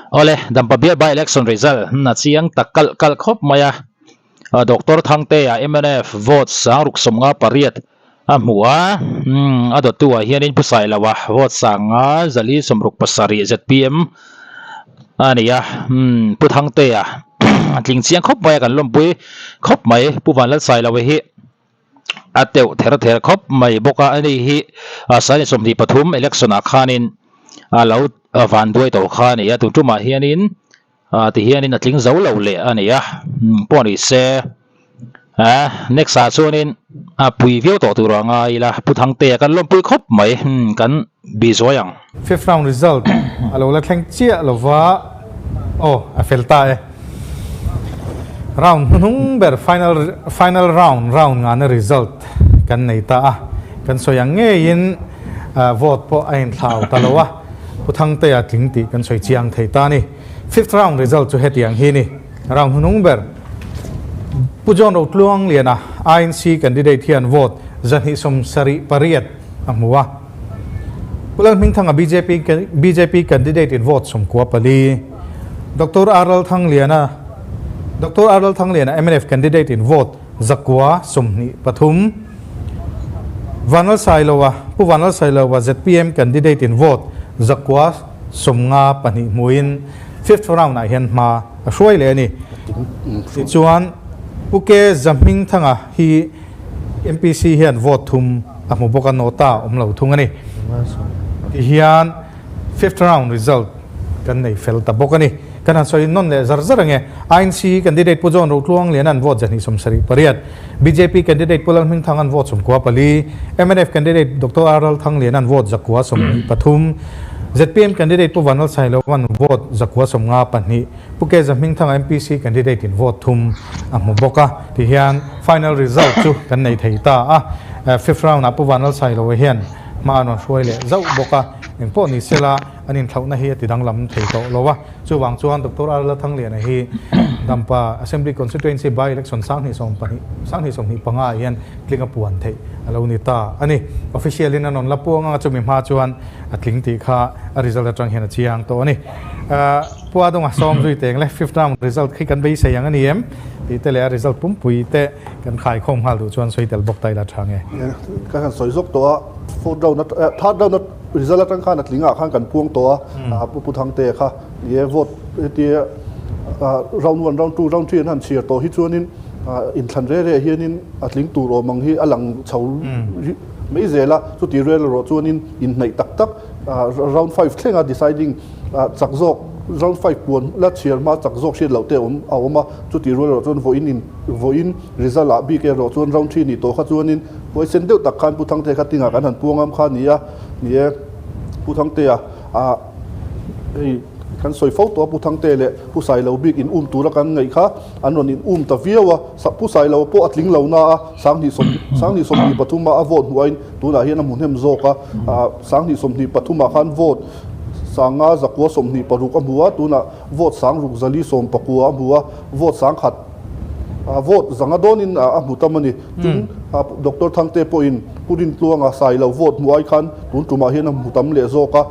Awle, Dampa bial by election result a chiang tak kalh kalh khawp mai a. Doctor Thangtea mnf vote 658 a hmu a, a dawttu ah hianin Pu Sailoa vote 567 zpm a ni a. Pu Thangtea a tling chiang khawp mai a, kan lawmpui khawp mai. Pu Vanlalsailoa hi a teuh ther ther khawp mai bawk a, ani hi 2023 election ah khanin a lo van duai tawh kha a ni a, tun tumah hianin ti hianin a tling zo lo leh a ni a, pawh ni se next ah chuanin a pui viau tawh tur a ngai ila Pu Thangtea kan lawmpui khawp mai kan bi zuai ang. Fifth round result a lo la thleng chiah lova aw a fel ta e. Round hnuhnung ber final final round round ngana result kan nei ta a, kan sawi ang ngeiin vote pawh a inthlau ta lo a, Pu Thangtea tling tih kan sawi chiang thei ta a ni. Fifth round result chu hetiang hi a ni. Round hnuhnung ber Pu John Rotluang Liana INC candidate hian vote 278 a hmu a. Pu Lalhmingthanga bjp bjp candidate in vote 94. Doctor R Lalthangliana Doctor R Lalthangliana mnf candidate in vote 923. Vanlalsailoa Pu Vanlalsailoa zpm candidate in vote 952 hmuin fifth round ah hian hma a hruai leh a ni. Tichuan Pu K Zahmingthanga hi MPC hian vote thum a hmu bawk a, nota awm lo thung a ni. Tihian fifth round result kan nei fel ta bawk a ni. Kan han sawi nawn leh zar zar ange. INC candidate Pu John Rotluang Lian an vote 278, bjp candidate Pu Lalhmingthang an vote 94, mnf candidate Doctor R Lalthanglian an vote 923, zpm candidate Pu Vanlalsailo an vote 952, Pu Keza Hmingthanga MPC candidate in vote thum a hmu bawk a, tihian final result chu kan nei thei ta a. Fifth round ah Pu Vanlalsailoa hian hma a rawn hruai leh zauh bawk a, engpawh ni sela an inthlauhna hi a ti danglam thei tawh lo a. Chuvang chuan Doctor R Lalthangliana hi Dampa Assembly Constituency by election 2020, 2025 ah hian tling a puan theih a lo ni ta a ni. Official in a rawn la puang anga chumi hma chuan a tling tih kha a result atang hian a chiang tawh a ni. Pu Adonga sawm zui teng le fifth round result khi kan beisei ang a ni em tih te leh a result pumpui te kan khaikhawm nghal duh chuan sawi tel bawk ta ila tha nge. Ka han sawi zawk tawh a, fourth round third round result atang khan a tling ah khan kan puang tawh a, Pu Thangtea kha ni e vote hetia round one, round two, round three an han chhiar tawh hi chuanin inthlan re re hianin a tling tur awm ang hi a lang chho mai zel a, chuti rel erawh chuanin inhnaih tak tak round five thlenga deciding chak zawk round five puan la chhiar hma chak zawk hriat loh te awm a awm a, chuti rual erawh chuan vawiin in vawiin result ah bik erawh chuan round three nih tawh kha chuanin huaisen deuh tak khan Pu Thangtea kha tingah kan han puang am kha a ni a, ni e Pu Thangtea ah hei kan sawi fo tawh a Pu Thangtea leh Pu Sailo bik in um tura kan ngaih kha an rawn in um ta viau a, Pu Sailo pawh a tling lo na a 2023 ah a vote hnuaiin tunah hian a hmu hnem zawk a, 2023 ah khan vote 5126 a hmu a, tunah vote 6490 a hmu a, vote 1000 vote zanga dawnin a hmu tam a ni. Tin, Doctor Thangte pawhin Pu Rintluanga Sailo vote hmuh ai khan tun tumah hian a hmu tam leh zawk a,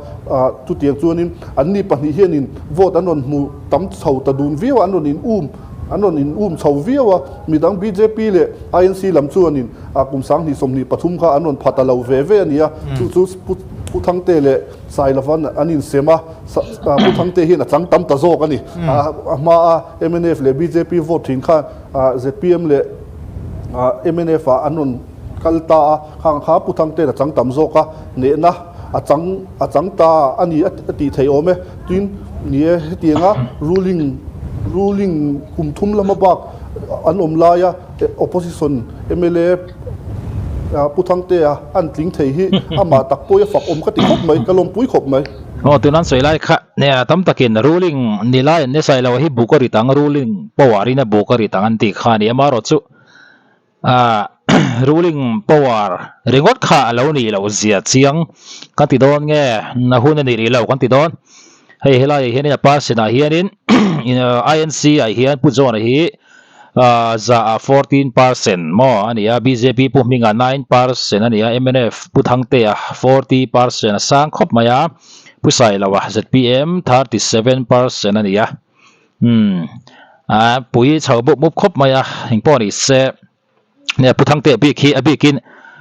chutiang chuanin anni pahnih hianin vote an rawn hmu tam chho ta dun viau a, an rawn in um an rawn in um chho viau a, midang bjp leh INC lam chuanin kum 2023 kha an rawn pha ta lo ve ve a ni a, chu chu Pu Thangte leh Sailovan an insem a, Pu Thangte hian a chang tam ta zawk a ni. A hmaa mnf leh bjp vote thin khan zpm leh mnf ah an rawn kal ta a, khang kha Pu Thangte'n a chang tam zawk a, nehna a chang a chang ta a ni a tih theih awm e. Tin, ni e, hetianga ruling ruling kum thum lama bak an awm laia opposition mla Pu Thangtea an tling thei hi amah tak pawh i a fak awm ka ti khawp mai, ka lawmpui khawp mai. Aw tun an sawi lai kha nia tam takin ruling ni lai an ni sai lo hi buk a rit ang ruling power in a buk a rit ang an tih kha a ni amaherawh chu ah ruling power ringawt kha a lo nih loh zia chiang kan ti dawn nge a hun a ni rih lo kan ti dawn hei helaiah hianin a percent ah hianin INC ah hian Pu John-a hi za ah 14% maw a ni a, bjp Pu Hminga 9% a ni a, mnf Pu Thangtea 40% a sang khawp mai a, Pu Sailoa zpm 37% a ni a. Umm a pui chho mup mup khawp mai a, engpawh ni se nia Pu Thangtea bik hi a bikin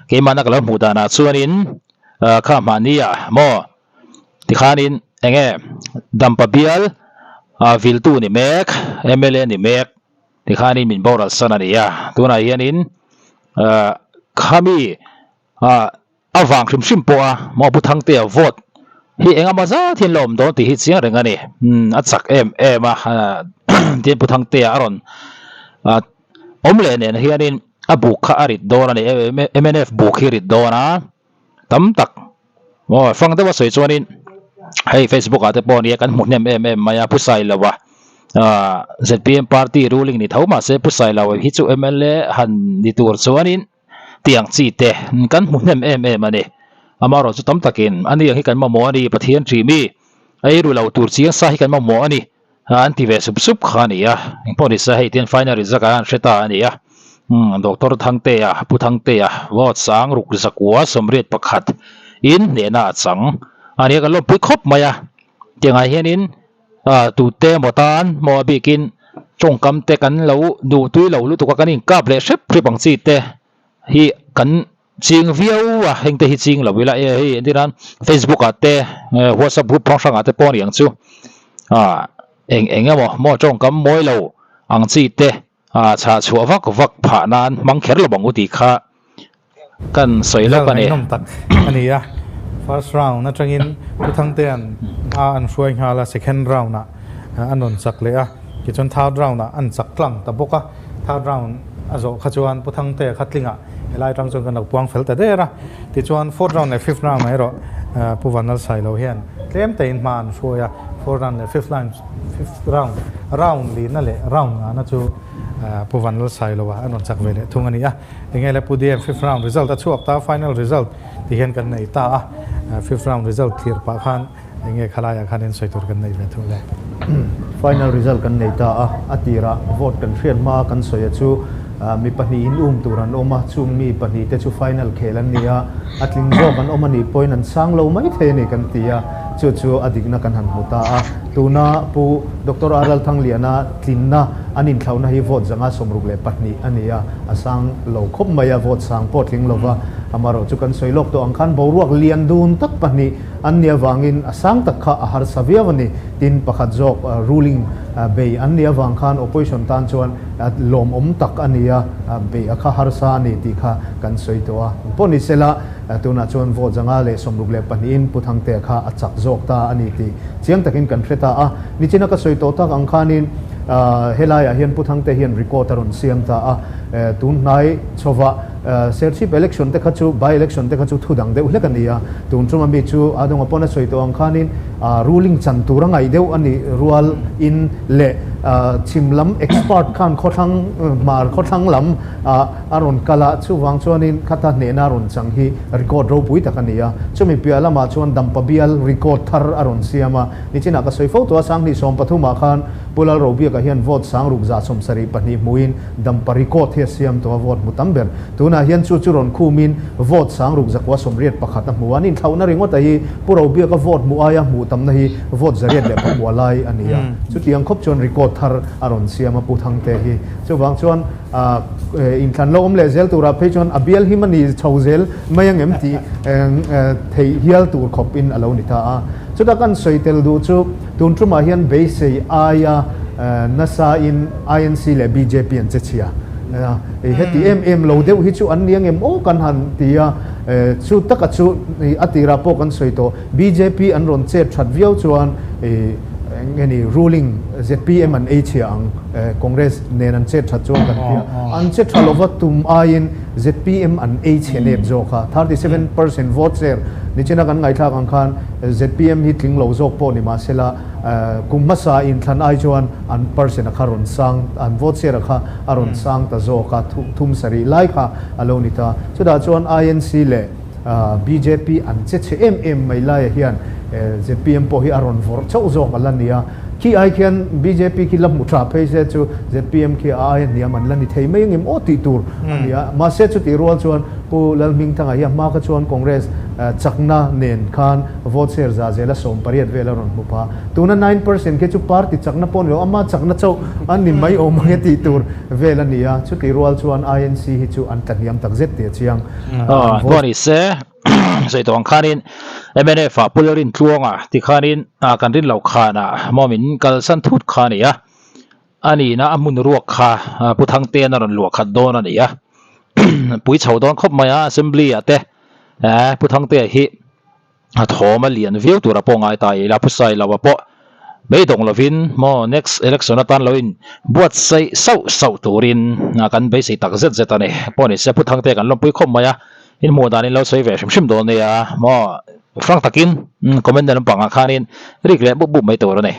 keimahna ka lo hmuh danah chuanin kha mahnia maw tikhanin enge Dampa bial viltu ni mek mla ni mek tikhanin min boral san a ni a, tunah hianin khami A vang hrim hrim pawh a maw Pu Thangtea vote hi eng emaw zat hian la awm dawn tih hi chiang reng a ni. Umm a chak em em a tin Pu Thangtea a rawn awm leh nen hianin a buk kha a rit dawn a ni mnf buk hi rit dawn a tam tak maw fang deuh a sawi chuanin hei Facebook ah te pawh nia kan hmu hnem em em mai a Pu Sailoa zpm party ruling ni tho mahse Pu Sailoa hi chu mla han ni tur chuanin tiang chi te kan hmu hnem em em a ni. Amaherawh chu tam takin a ni ang hi kan mamawh a ni, Pathian ṭih mi ei ru lo tur chiang sa hi kan mamawh a ni an ti ve sup sup kha a ni a. Engpawh ni se hei tian final result ah an hre ta a ni a. Doctor Thangtea, Pu Thangtea, vote sang ruk zakua 81 in hnehna a chang a ni a, kan lawmpui khawp mai a. Tiangah hianin tute emaw tan maw a bikin tawngkam te kan lo duh tui lo lutuk a kan inkap leh hrep hrep ang chi te hi kan ching viau a heng te hi ching lo ila e hei entir nan facebook ah te whatsapp group hrang hrang ah te pawh a ni ang chu ah eng eng emaw maw tawngkam mawi lo ang chi te ah chhah chhuah vak vak phah nan hmang kher lo ang u tih kha Kan sawi lawk a ni. Ngaihnawm tak a ni a. First round atangin Pu Thangtea'n a an hruai nghal a, second round ah an rawn chak leh a, tichuan third round ah an chak tlang ta bawk a. Third round a zawh kha chuan Pu Thangtea kha tlingah helai atang chuan kan lo puang fel ta der a. Tichuan fourth round leh fifth round ah erawh Pu Vanlalsailo hian tlem tein hma an hruai a, fourth round leh fifth round fifth round round lihna leh round ngahna chu Pu Vanlalsailoa an rawn chak ve leh thung a ni a. Enge le Pu DM fifth round result a chhuak ta final result ti hian kan nei ta a, fifth round result thlir pah khan enge khalaiah khan in sawi tur kan nei ve thung le. Final result kan nei ta a, a tirah vote kan hriat hma kan sawi a chu mi pahnih in um tur an awm a, chung mi pahnih te chu final khel an ni a, a tling zawk an awm a nih pawhin an sang lo mai thei a ni kan ti a, chu chu a dikna kan han hmu ta a, tuna Pu Doctor R Lalthangliana tlinna an inthlauhna hi vote 162 a ni a, a sang lo khawp mai a, vote sang pawh tling lova, amaherawh chu kan sawi lawk tawh ang khan boruak lian dun tak pahnih an nih avangin a sang tak kha a harsa viau a ni. Tin, pakhat zawk ruling bei an nih avang khan opposition tan chuan lawmawm tak a ni a, bei a kha harsa a ni tih kha kan sawi tawh a. Pawh ni sela, tunah chuan vote 162in Pu Thangtea kha a chak zawk ta a ni tih chiang takin kan hre ta a. Nichina ka sawi tawh tak ang khanin helaiah hian Pu Thangte hian record a rawn siam ta a, tun hnai chhovah Serchhip election te kha chu by election te kha chu thu dang deuh hlek a ni a, tun chunga mi chu a dawng a pawn a sawi tawh ang khanin ruling chan tur a ngaih deuh a nih rual in leh chhim lam expert khan khawthlang hmar khawthlang lam a rawn kal a, chuvang chuanin khata hnehna a rawn chang hi record ropui tak a ni a, chumi piah lamah chuan Dampa bial record thar a rawn siam a. Nichinah ka sawi fo tawh a, 2013 ah khan Pu Lalrobiaka hian vote 6724 hmuin Dampa record hi a siam tawh a, vote hmu tam ber. Tunah hian chu chu rawn khumin vote 6981 a hmu a, an inthlauhna ringawt a hi Pu Robiaka vote hmuh aia hmuh tamna hi vote 109 lai a ni a. Chutiang khawp chuan record thar a rawn siam a Pu Thangte hi. Chuvang chuan inthlan lo awm leh zel turah phei chuan a bial him a ni chho zel mai angem tih theih hial tur khawpin a lo ni ta a. Chuta kan sawi tel duh chu tun tumah hian beisei aia nasa in INC leh bjp an che chhia. Heti em em lo deuh hi chu an ni angem aw kan han ti a, chu taka chu a tirah pawh kan sawi tawh bjp an rawn chet that viau chuan eng nge ni ruling zpm an ei chhia ang Congress nen an chet that chuan kan ti a, an che tha lova tum aiin zpm an ei chhe nep zawk a, 37% vote share nichina kan ngaihthlak ang khan zpm hi tling lo zawk pawh ni mahsela kum hmasa inthlan ai chuan an percent a kha rawn sang, an vote share a kha a rawn sang ta zawk a, thum sarih lai kha a lo ni ta. Chutah chuan INC leh bjp an che chhe em em mai laiah hian zpm pawh hi a rawn vawrh chauh zawk a la ni a. Khi ai khian bjp khi la hmu tha phei se chu zpm khi a aia hniam an la ni thei mai angem aw tih tur a ni a. Mahse chutih rual chuan Pu Lalhmingthanga hi a hma kha chuan Congress chakna nen khan vote share za zela 18 vel a rawn hmu pha. Tuna 9% khi chu party chakna pawh ni lo, ama chakna chauh a ni mai awm ang e tih tur vel a ni a. Chutih rual chuan INC hi chu an tlahniam tak zet tih a chiang. An vote. Pawh ni se, sawi tawh ang khanin mnf ah Pu Lalrintluanga tikhanin kan rin loh khanah maw min kalsan thut kha a ni a. A nihna a hmun ruak kha Pu Thangtean a rawn luah khat dawn a ni a, pui chho dawn khawp mai a, Assembly ah te Pu Thangtea hi a thawm a lian viau tur a pawh ngai ta ila, Pu Sailoa pawh beidawng lovin maw next election atan lo in buatsaih sauh sauh turin kan beisei tak zet zet a ni. Pawh ni se Pu Thangtea kan lawmpui khawp mai a, in hmuh danin lo sawi ve hrim hrim dawn nia maw frank takin comment na lampangah khanin rik leh bup bup mai tur a ni.